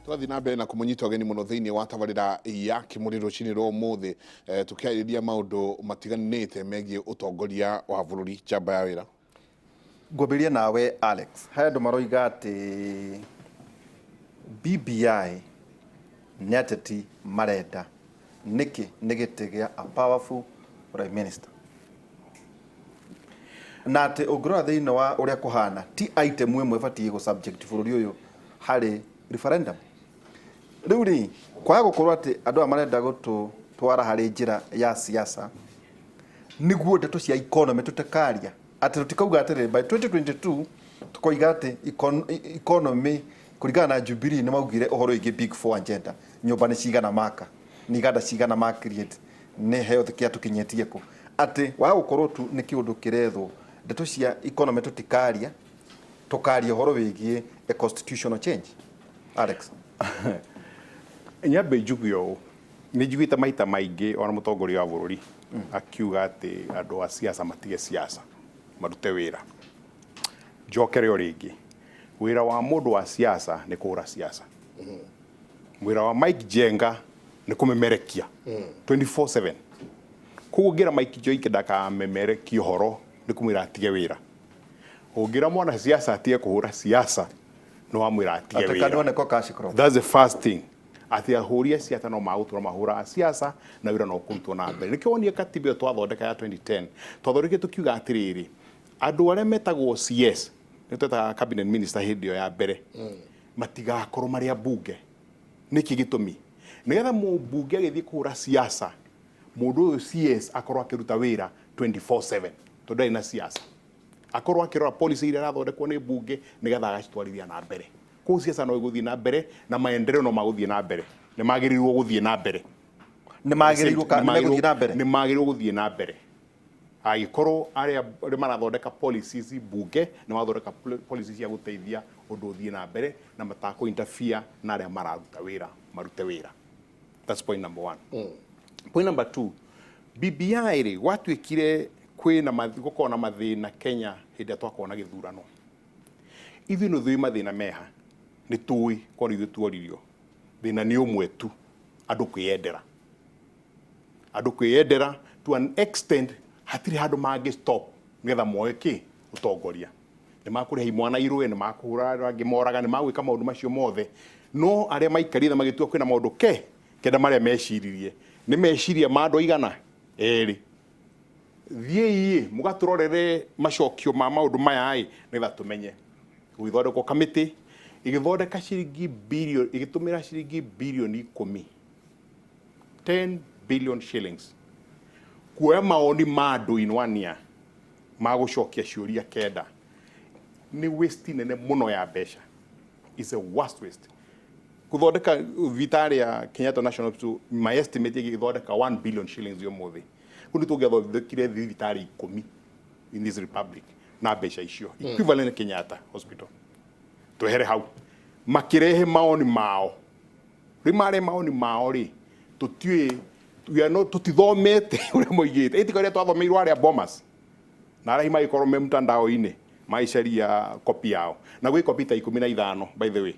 Tũrathiĩ na mbere na kũmũnyita ũgeni mũno thĩinĩ wa tabarĩra ya Kĩmũrĩ rũcinĩ rwa ũmũthĩ, tũkĩarĩrĩria maũndũ matiganĩte megiĩ ũtongoria wa bũrũri. Njamba ya wĩra. Ngwambĩrĩria nawe Alex, he andũ maroiga atĩ BBI nĩ ateti marenda, nĩkĩ nĩ gĩtĩ gĩa a powerful prime minister, na atĩ ũngĩrora thĩinĩ wa ũrĩa kũhana ti item ĩmwe ĩbatiĩ gũ subject bũrũri ũyũ harĩ referendum. Rĩu rĩ, kwaga gũkorwo atĩ andũ aya marenda gũtũtwara harĩ njĩra ya siasa nĩguo ndeto cia economy tũtekaria atĩ tũtikauga atĩrĩrĩ by 2022 tũkoiga atĩ economy kũringana na Jubilee nĩ maugire ũhoro wĩgiĩ big four agenda, nyũmba nĩ cigana maka, nĩ iganda cigana ma create, nĩ health care tũkinyĩtie kũ, atĩ waga gũkorwo tu nĩ kĩũndũ kĩrethwo ndeto cia economy tũtikaria, tũkaria ũhoro wĩgiĩ a constitutional change. Alex. Nyambe njuge ũũ, nĩ njiguĩte maita maingĩ ona mũtongoria wa bũrũri akiuga atĩ andũ a siasa matige siasa, marute wĩra. Njokere o rĩngĩ, wĩra wa mũndũ wa siasa nĩ kũhũra siasa. Wĩra wa Mike Njenga nĩ kũmemerekia 24/7. Koguo ngĩra Mike Njoike ndakamemerekie ũhoro nĩ kũmwĩra atige wĩra. Ũngĩra mwana siasa atige kũhũra siasa nĩ wamwĩra atige Atĩ wĩra. kanua nĩko cash crop. That's the first thing. Atĩ ahũri a siasa no magũtũra mahũraga siasa na wĩra no kũrutwo na mbere. Nĩkĩo wonire katiba ĩyo twathondeka ya 2010 twathondekire tũkiuga atĩrĩrĩ, andũ arĩa metagwo CS, nĩ twetaga cabinet minister hĩndĩ ĩyo ya mbere, matigakorwo marĩ ambunge. Nĩkĩ gĩtũmi? Nĩgetha mũmbunge agĩthiĩ kũhũra siasa, mũndũ ũyũ CS akorwo akĩruta wĩra 24/7 tondũ ndarĩ na siasa, akorwo akĩrora policy iria irathondekwo nĩ mbunge nĩgetha agacitwarithia na mbere. Koguo siasa no igũthiĩ na mbere na maendeleo no magũthiĩ na mbere, nĩ magĩrĩirwo gũthiĩ na mbere. Nĩ magĩrĩirwo ka nĩ megũthiĩ na mbere? Nĩ magĩrĩirwo gũthiĩ na mbere angĩkorwo arĩa arĩa marathondeka policies mbunge nĩ marathondeka policies cia gũteithia ũndũ ũthiĩ na mbere na matakũ interfere na arĩa mararuta wĩra marute wĩra. That's point number one. Point number two, BBI rĩ, gwatuĩkire kwĩna gũkorwo na mathĩna Kenya hĩndĩ ĩrĩa twakorwo na gĩthurano. Ithuĩ nĩ tũĩ mathĩna meha, nĩ tũĩ korwo ithuĩ tuoririo thĩna nĩ ũmwe tu, andũ kwĩyendera, andũ kwĩyendera to an extent hatirĩ handũ mangĩ stop nĩgetha moe kĩ ũtongoria. Nĩ makũrĩha imwana irũe, nĩ makũhũra andũ angĩ moraga, nĩ magwĩka maũndũ macio mothe, no arĩa maikarire magĩtua kwĩna maũndũ ke kenda marĩa meciririe nĩ meciria ma andũ aigana erĩ. Thiĩi mũgatũrorere macokio ma maũndũ maya ĩ, nĩgetha tũmenye. Gũgĩthondekwo kamĩtĩ ĩgĩthondeka ciringi billion, ĩgĩtũmĩra ciringi bilioni 10, 10 billion shillings, kuoya mawoni ma andũ in one year ma gũcokia ciũria kenda. Nĩ waste nene mũno ya mbeca, is a worst waste. Gũthondeka thibitarĩ ya Kenyatta National Hospital, my estimate, ĩgĩthondeka 1 billion shillings ũmũthĩ. Kũu nĩ tũngĩathondekire thibitarĩ 10 in this republic na mbeca icio, equivalent Kenyatta Hospital. Twehere hau, makĩrehe maoni mao. Rĩu marehe maoni mao rĩ, tũtiũĩ, we are not, tũtithomete ũrĩa moigĩte. Ĩtika ũrĩa twathomeirwo arĩa Bomas na arĩa magĩkorwo me mtandao-inĩ magĩcaria kopi yao, na gwĩ kopi ta 15, by the way.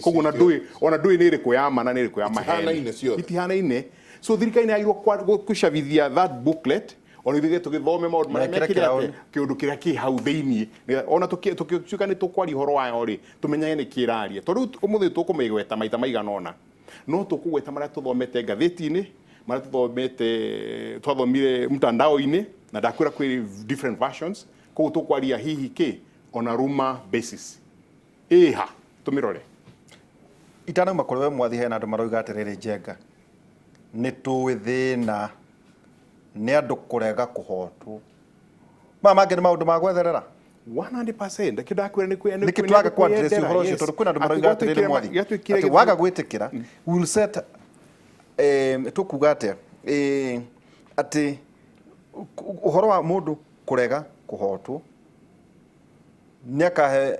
Koguo ona ndũĩ, ona ndũĩ nĩ ĩrĩkũ ya ma na nĩ ĩrĩkũ ya maheni. Itihanaine ciothe. Itihanaine. So thirikari nĩ yagĩrĩirwo gũcabithia that booklet, ona ithuĩ tũgĩthome maũndũ marĩa Mekĩre mekĩre atĩ kĩraũni. kĩũndũ kĩrĩa kĩ hau thĩiniĩ. Nĩgetha ona tũkĩtuĩka nĩ tũkwaria ũhoro wayo rĩ, tũmenyage nĩ kĩraria, tondũ rĩu ũmũthĩ tũkũmĩgweta maita maigana ũna, no tũkũgweta marĩa tũthomete ngathĩti-inĩ, marĩa tũthomete, twathomire mtandao-inĩ, na ndakwĩra kwĩ different versions. Koguo tũkwaria hihi kĩ on a rumor basis ĩha tũmĩrore. Itanauma kũrĩ we Mwathi, hena andũ maroiga atĩrĩrĩ, Njenga, nĩ tũĩ thĩna nĩ andũ kũrega kũhotwo, maya mangĩ nĩ maũndũ ma gwetherera. 100%. Nĩkĩo ndakwĩra nĩ kwĩ Nĩkĩ twaga ku address ũhoro ũcio? Tondũ kwĩna andũ maroiga atĩrĩrĩ Mwathi, atĩ waga gwĩtĩkĩra we will set, tũkuga atĩa, atĩ ũhoro wa mũndũ kũrega kũhotwo nĩ akahe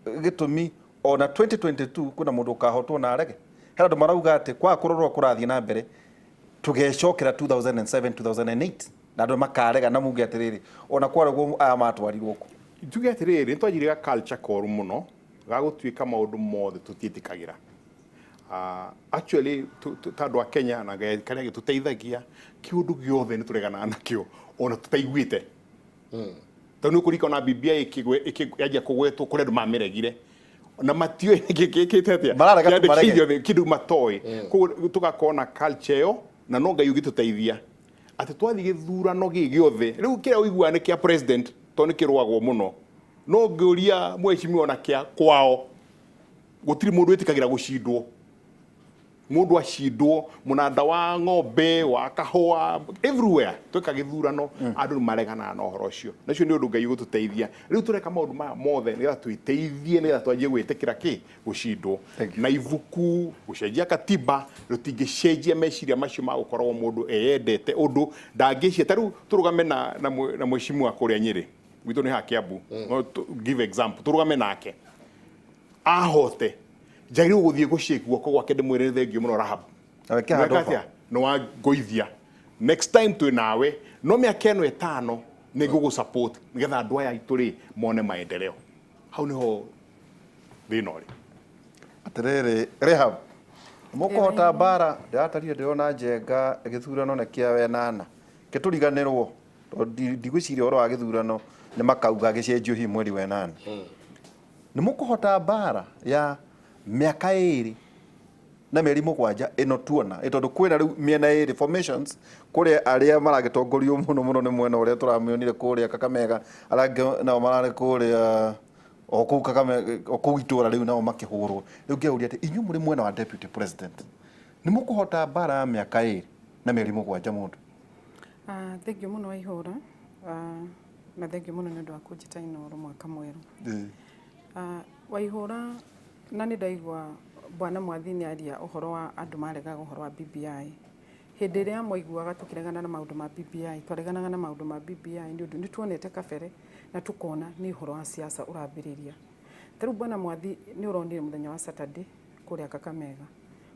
gĩtũmi ona 2022 kwĩna mũndũ ũkahotwo na arege. Hena andũ marauga atĩ kwaga kũrorwo kũrathiĩ na mbere tũgecokera 2007 2008 na andũ makarega na muge atĩrĩrĩ, ona kwaregwo aya matwarirwo kũ. Njuge atĩrĩrĩ, nĩ twanjirie ga culture koru mũno ga gũtuĩka maũndũ mothe tũtiĩtĩkagĩra. Actually ta andũ a Kenya na Ngai karĩa gĩtũteithagia, kĩũndũ gĩothe nĩ tũreganaga nakĩo ona tũtaiguĩte, tondũ nĩ ũkũririkana BBI yanjia kũgwetwo, kũrĩ andũ mamĩregire na matiũĩ nĩkĩ gĩkĩte atĩa. Mararega tu marege. Kĩandĩkithio thĩ, kĩndũ matoĩ. Koguo tũgakorwo na culture ĩyo, na no Ngai ũngĩtũteithia atĩ twathiĩ gĩthurano gĩ gĩothe rĩu, kĩrĩa ũiguaga nĩ kĩa president, tondũ nĩ kĩrũagwo mũno, no ngĩũria mheshimiwa ona kĩa kwao gũtirĩ mũndũ wĩtĩkagĩra gũcindwo. Mũndũ acindwo mũnanda wa ng'ombe wa kahũa, everywhere tweka gĩthurano, andũ nĩ mareganaga na ũhoro ũcio. Na ũcio nĩ ũndũ Ngai ũgũtũteithia. Rĩu tũreka maũndũ maya mothe nĩgetha twĩteithie, nĩgetha twanjie gwĩtĩkĩra kĩ gũcindwo. Thank you. Na ibuku gũcenjia katiba rũtingĩcenjia meciria macio ma gũkoragwo mũndũ eyendete ũndũ ndangĩcia. Ta rĩu tũrũgame na mheshimiwa kũrĩa Nyĩrĩ gwitũ, nĩ haha Kiambu, no give example, tũrũgame nake ahote, njagĩrĩirwo gũthiĩ gũshake guoko gwake, ndĩmwĩre thengiũ mũno, Rahab. Na weke handũ Weka atĩa? Nĩ wangũithia, next time twĩ nawe, no mĩaka ĩno 5 nĩ ngũgũ support nĩgetha andũ aya aitũ rĩ mone maendeleo. Hau nĩho thĩna ũrĩ. Atĩrĩrĩ Rehab, mũkũhota mbara ndĩratarire, ndĩrona Njenga gĩthurano nĩ kĩa wenana kĩtũriganĩrwo, tondũ ndigwĩciria ũhoro wa gĩthurano nĩ makauga gĩcenjio hihi mweri wa ĩnana. Nĩ mũkũhota mbara ya mĩaka 2 na mĩeri 7 ĩno tuona ĩ, tondũ kwĩna rĩu mĩena ĩrĩ formations kũrĩa arĩa maragĩtongorio mũno mũno nĩ mwena ũrĩa tũramĩonire kũrĩa Kakamega, arĩa angĩ nao mararĩ kũrĩa o kũu Kakamega, o kũu itũra rĩu nao makĩhũrwo. Rĩu ngĩũria atĩ inyuĩ mũrĩ mwena wa deputy president, nĩ mũkũhota mbara ya mĩaka 2 na mĩeri 7 mũndũ? Ah, thengiũ mũno Waihũra. Ah, na thengiũ mũno nĩ ũndũ wa kũnjĩta Inooro. Mwaka mwerũ. Ah, Waihũra, na nĩ ndaigua bwana Mwathi nĩ aria ũhoro wa andũ maregaga ũhoro wa BBI. Hĩndĩ ĩrĩa mwaiguaga tũkĩregana na maũndũ ma BBI, twareganaga na maũndũ ma BBI nĩ ũndũ nĩ tuonete kabere na tũkona nĩ ũhoro wa siasa ũrambĩrĩria. Ta rĩu bwana Mwathi, nĩ ũronire mũthenya wa Saturday kũrĩa Kakamega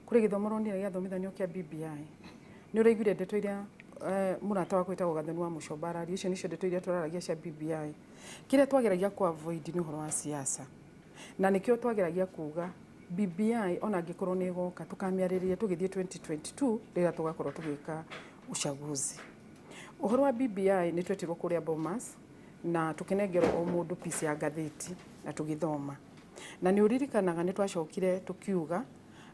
kũrĩ gĩthomo ũronire gĩathomithanio kĩa BBI. Nĩ ũraiguire ndeto iria mũrata wakwa wĩtagwo Gathoni wa Mũcomba araria. Icio nĩcio ndeto iria tũraragia cia BBI. Kĩrĩa twageragia ku avoid nĩ ũhoro wa siasa, na nĩkĩo twageragia kuga BBI ona angĩkorwo nĩ ĩgoka, tũkamĩarĩrĩria tũgĩthiĩ 2022 rĩrĩa tũgakorwo tũgĩka uchaguzi. Ũhoro wa BBI, nĩ twetirwo kũrĩa Bomas na tũkĩnengerwo o mũndũ piece ya ngathĩti na tũgĩthoma, na nĩ ũririkanaga nĩ twacokire tũkiuga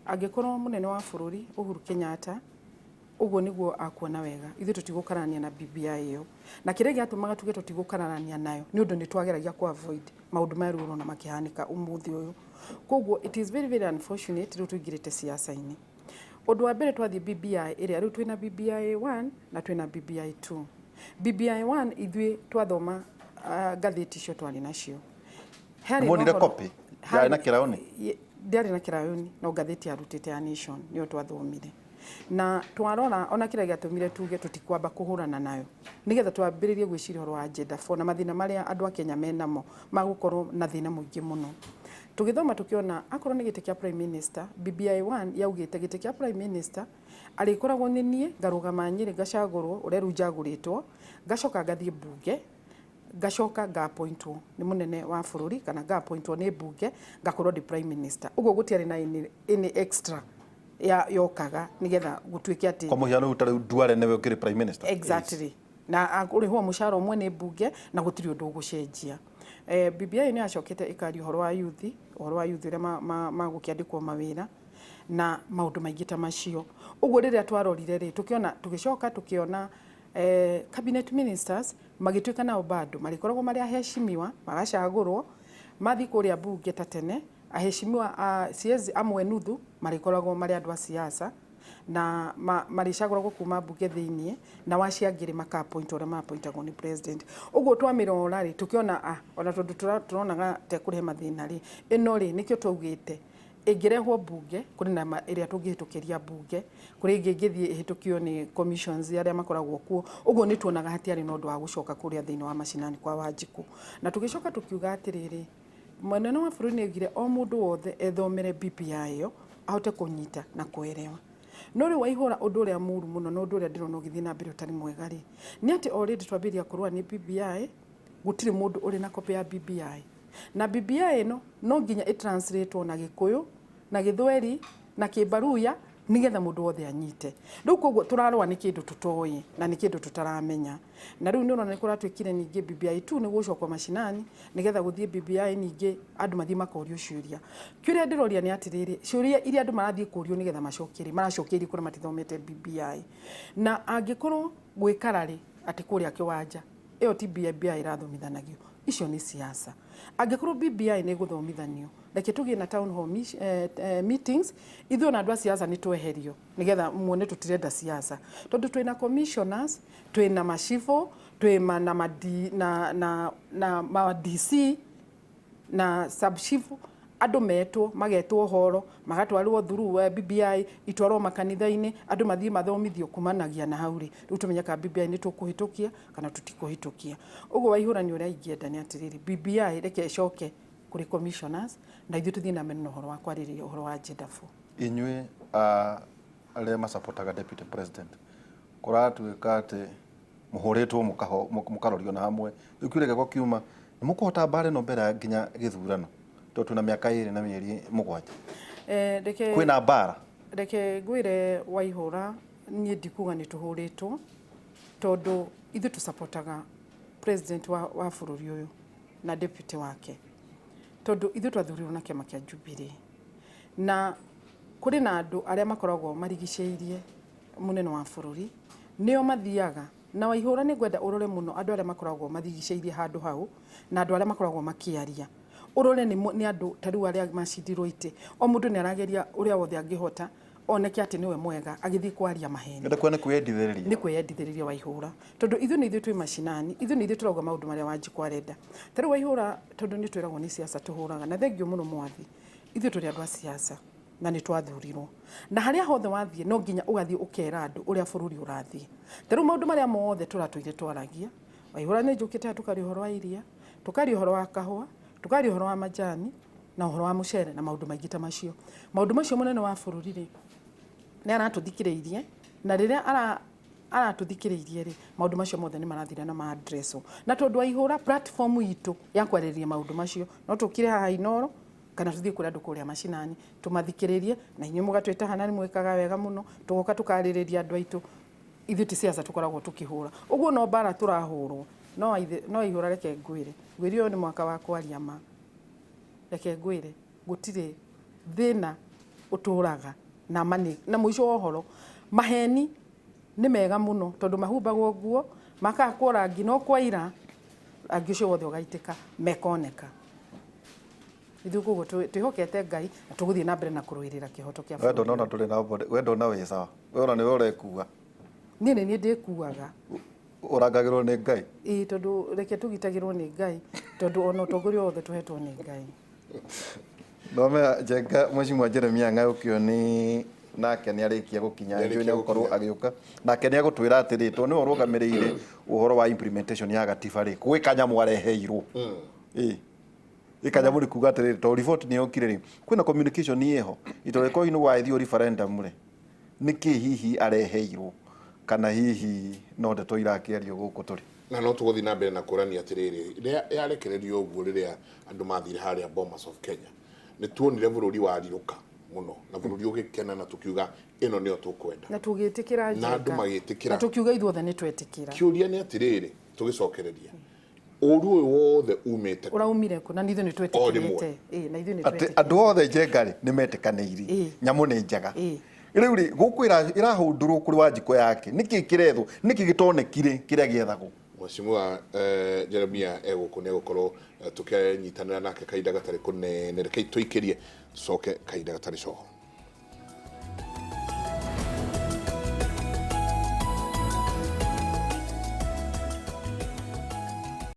angĩkorwo mũnene wa bũrũri Uhuru Kenyatta ũguo nĩguo akuona wega, ithuĩ tũtigũkararania na BBI ĩyo. Na kĩrĩa gĩatũmaga tuge tũtigũkararania nayo nĩ ũndũ nĩ twageragia ku avoid maũndũ maya rĩu ũrona makĩhanĩka ũmũthĩ ũyũ. Koguo it is very very unfortunate rĩu tũingĩrĩte siasa-inĩ. Ũndũ wa mbere, twathiĩ BBI ĩrĩa rĩu twĩna BBI 1 na twĩna BBI 2. BBI 1, ithuĩ twathoma ngathĩti icio twarĩ nacio. Harĩ na Nĩmuonire ũhoro copy? Yarĩ na kĩraũni? Ndĩarĩ na kĩraũni, no ngathĩti yarutĩte ya Nation nĩyo twathomire na twarora. Ona kĩrĩa gĩatũmire tuge tũtikwamba kũhũrana nayo nĩgetha twambĩrĩrie gwĩciria ũhoro wa agenda 4 na mathĩna marĩa andũ a Kenya menamo magũkorwo na thĩna mũingĩ mũno. Tũgĩthoma tũkĩona akorwo nĩ gĩtĩ kĩa prime minister, BBI 1 yaugĩte gĩtĩ kĩa prime minister arĩkoragwo nĩ niĩ ngarũgama Nyĩrĩ ngacagũrwo ũrĩa rĩu njagũrĩtwo, ngacoka ngathiĩ mbunge, ngacoka ngaappointwo nĩ mũnene wa bũrũri kana ngaappointwo nĩ mbunge ngakorwo ndĩ prime minister. Ũguo gũtiarĩ na any extra ya yokaga nĩgetha gũtuĩke atĩ Kwa mũhiano rĩu ta rĩu Duale nĩwe ũkĩrĩ prime minister. Exactly, na ũrĩhwo mũcara ũmwe nĩ mbunge na gũtirĩ ũndũ ũgũcenjia. BBI nĩ yacokete ĩkaria ũhoro wa youth, ũhoro wa youth ũrĩa magũkĩandĩkwo mawĩra na maũndũ maingĩ ta macio. Ũguo rĩrĩa twarorire rĩ, tũkĩona, tũgĩcoka tũkĩona cabinet ministers magĩtuĩka nao bado marĩkoragwo marĩ aheshimiwa, magacagũrwo mathiĩ kũrĩa mbunge ta tene. Aheshimiwa a CS amwe nuthu marĩkoragwo marĩ andũ a siasa na marĩcagũragwo kuma mbunge thĩiniĩ, na wacio angĩ rĩ maka appoint ũrĩa ma-appointagwo nĩ president. Ũguo twamĩrora rĩ, tũkĩona ona tondũ tũronaga ta ĩkũrehe mathĩna rĩ, ĩno rĩ, nĩkĩo twaugĩte ĩngĩrehwo mbunge, kũrĩ na ĩrĩa tũngĩhĩtũkĩria mbunge, kũrĩ ĩngĩ ĩngĩthiĩ ĩhĩtũkio nĩ commissions arĩa makoragwo kuo. Ũguo nĩ tuonaga hatiarĩ na ũndũ wa gũcoka kũrĩa thĩinĩ wa macinani kwa Wanjikũ. Na tũgĩcoka tũkiuga atĩrĩrĩ, mũnene wa bũrũri nĩ augire o mũndũ wothe ethomere BBI ĩyo ahote kũnyita na kũerewa. No rĩu Waihũra, ũndũ ũrĩa mũru mũno na ũndũ ũrĩa ndĩrona ũgĩthiĩ na mbere ũtarĩ mwega rĩ, nĩ atĩ already twambĩrĩria kũrũa nĩ BBI, gũtirĩ mũndũ ũrĩ na copy ya BBI. Na BBI ĩno no nginya ĩtranslatewo na Gĩkũyũ na Gĩthweri. Na kĩmbaruya nĩgetha mũndũ wothe anyite. Rĩu koguo tũrarũa nĩ kĩndũ tũtoĩ na nĩ kĩndũ tũtaramenya. Na rĩu nĩ ũrona nĩ kũratuĩkire ningĩ BBI tu nĩ gũcokwo macinani nĩgetha gũthiĩ BBI ningĩ andũ mathiĩ makorio ciũria. Kĩũria ndĩroria nĩ atĩrĩrĩ, ciũria iria andũ marathiĩ kũrio nĩgetha macokie rĩ, maracokia irĩkũ na matithomete BBI? Na angĩkorwo gwĩkara rĩ, atĩ kũrĩa kĩwanja, ĩyo ti BBI ĩrathomithanagio, icio nĩ siasa. Angĩkorwo BBI nĩ ĩgũthomithanio, reke tũgĩe na town hall meetings, ithuĩ ona andũ a siasa nĩ tweherio nĩgetha muone tũtirenda siasa. Tondũ twĩna commissioners, twĩna macibũ, twĩna na ma D, na, na, na ma DC, na sub chief, andũ metwo, magetwo horo, magatwarwo through BBI, itwarwo makanitha-inĩ, andũ mathiĩ mathomithio kumanagia na hau rĩ, rĩu tũmenye kana BBI nĩ tũkũhĩtũkia kana tũtikũhĩtũkia. Ũguo Waihũra nĩ ũrĩa ingĩenda nĩ atĩrĩrĩ, BBI reke ĩcoke kũrĩ commissioners na ithuĩ tũthiĩ na mbere na ũhoro wa kwarĩrĩria ũhoro wa agenda 4. Inyuĩ arĩa masapotaga deputy president, kũratuĩka atĩ mũhũrĩtwo mũkarorio na hamwe, rĩu kĩũria gĩakwa kiuma, nĩ mũkũhota mbara ĩno mbere ya nginya gĩthurano, tondũ twĩna mĩaka 2 na mĩeri 7? Reke Kwĩna mbara? Reke ngwĩre Waihũra, niĩ ndikuga nĩ tũhũrĩtwo, tondũ ithuĩ tũsapotaga president wa bũrũri ũyũ na deputy wake, tondũ ithuĩ twathurirwo na kĩama kĩa Jubilee, na kũrĩ na andũ arĩa makoragwo marigicĩirie mũnene wa bũrũri, nĩo mathiaga na Waihũra. Nĩ ngwenda ũrore mũno andũ arĩa makoragwo marigicĩirie handũ hau na andũ arĩa makoragwo makĩaria, ũrore nĩ andũ ta rĩu arĩa macindirwo itĩ, o mũndũ nĩ arageria ũrĩa wothe angĩhota oneke atĩ nĩwe mwega agĩthiĩ kwaria maheni. Ngenda kuona kwĩyendithĩrĩria. Nĩ kwĩyendithĩrĩria Waihũra, tondũ ithuĩ nĩ ithuĩ twĩ macinani, ithuĩ nĩ ithuĩ tũrauga maũndũ marĩa Wanjikũ arenda. Ta rĩu Waihũra, tondũ nĩ twĩragwo nĩ siasa tũhũraga, na thengio mũno mwathi, ithuĩ tũrĩ andũ a siasa na nĩ twathurirwo, na harĩa hothe wathiĩ no nginya ũgathiĩ ũkera andũ ũrĩa bũrũri ũrathiĩ. Ta rĩu maũndũ marĩa mothe tũratũire twaragia Waihũra, nĩ njũkĩte haha tũkaria ũhoro wa iria, tũkaria ũhoro wa kahũa, tũkaria ũhoro wa majani na ũhoro wa mũcere na maũndũ maingĩ ta macio. Maũndũ macio mũnene wa bũrũri rĩ, nĩ aratũthikĩrĩirie, na rĩrĩa aratũthikĩrĩirie rĩ, maũndũ macio mothe nĩ marathira na ma-address-wo. Na tondũ Waihũra platform itũ ya kwarĩrĩria maũndũ macio, no tũkire haha Inooro kana tũthiĩ kũrĩ andũ kũrĩa macinani tũmathikĩrĩrie, na inyuĩ mũgatwĩta haha na nĩ mwĩkaga wega mũno, tũgoka tũkarĩrĩria andũ aitũ. Ithuĩ ti siasa tũkoragwo tũkĩhũra ũguo, no mbara tũrahũrwo. No Waihũra, reke ngwĩre, ngwĩre ũyũ nĩ mwaka wa kwaria ma. Reke ngwĩre, gũtirĩ thĩna ũtũraga na ma na mũico wa ũhoro maheni nĩ mega mũno, tondũ mahumbagwo nguo, makahakwo rangi, no kwaira rangi ũcio wothe ũgaitĩka, mekoneka. Ithuĩ koguo twĩhokete Ngai na tũgũthiĩ na mbere na kũrũĩrĩra kĩhoto kĩa We ndonona bũrũri. Ndũrĩ na body, we ndona wĩ sawa, we ona nĩwe ũrekua. Niĩ nĩ niĩ ndĩkuaga. Ũrangagĩrwo nĩ Ngai. Ĩĩ, tondũ reke tũgitagĩrwo nĩ Ngai, tondũ ona ũtongoria wothe tũhetwo nĩ Ngai. Nomea Njenga, Mheshimiwa Jeremiah Ng'aũkio nĩ nake nĩ arĩkia gũkinya. Nĩ arĩkia njũĩ nĩ egũkorwo gũkinya. Agĩũka nake nĩ egũtwĩra atĩrĩ, tondũ nĩwe ũrũgamĩrĩire ũhoro wa implementation ya gatiba rĩ, gwĩ kanyamũ areheirwo. Ĩ ĩ kanyamũ nĩ kuga atĩrĩrĩ, tondũ report nĩ yokire rĩ, kwĩna communication ĩho itondũ ĩkorwo hihi nĩ gwagĩthiĩ referendum rĩ, nĩkĩ hihi areheirwo, kana hihi no ndeto irakĩario gũkũ tũrĩ. Na no tũgũthiĩ na mbere na kũrania atĩrĩrĩ, rĩrĩa yarekererio ũguo, rĩrĩa andũ mathire harĩa Bomas of Kenya, nĩ tuonire bũrũri warirũka mũno na bũrũri ũgĩkena na tũkiuga ĩno nĩyo tũkwenda. Na tũgĩtĩkĩra. Na andũ Njenga. Magĩtĩkĩra. Na tũkiuga ithuothe nĩ twetĩkĩra. Kĩũria nĩ atĩrĩrĩ, tũgĩcokereria ũru ũyũ wothe umĩte kũ? Ũraumire kũ na ithuĩ nĩ O rĩmwe. twetĩkĩrĩte? Ĩĩ, na ithuĩ nĩ atĩ twetĩkĩrĩte. Andũ othe Njenga rĩ, nĩ metĩkanĩirie. Nyamũ nĩ njega. Rĩu rĩ, gũkũ ĩrahũndũrwo kũrĩ Wanjikũ yake, nĩkĩ kĩrethwo, nĩkĩ gĩtonekire kĩrĩa gĩethagwo? Mheshimiwa Jeremia egũkũ, nĩ egũkorwo tũkĩnyitanĩra nake kahinda gatarĩ kũnene. Rekei tũikĩrie, tũcoke kahinda gatarĩ coho.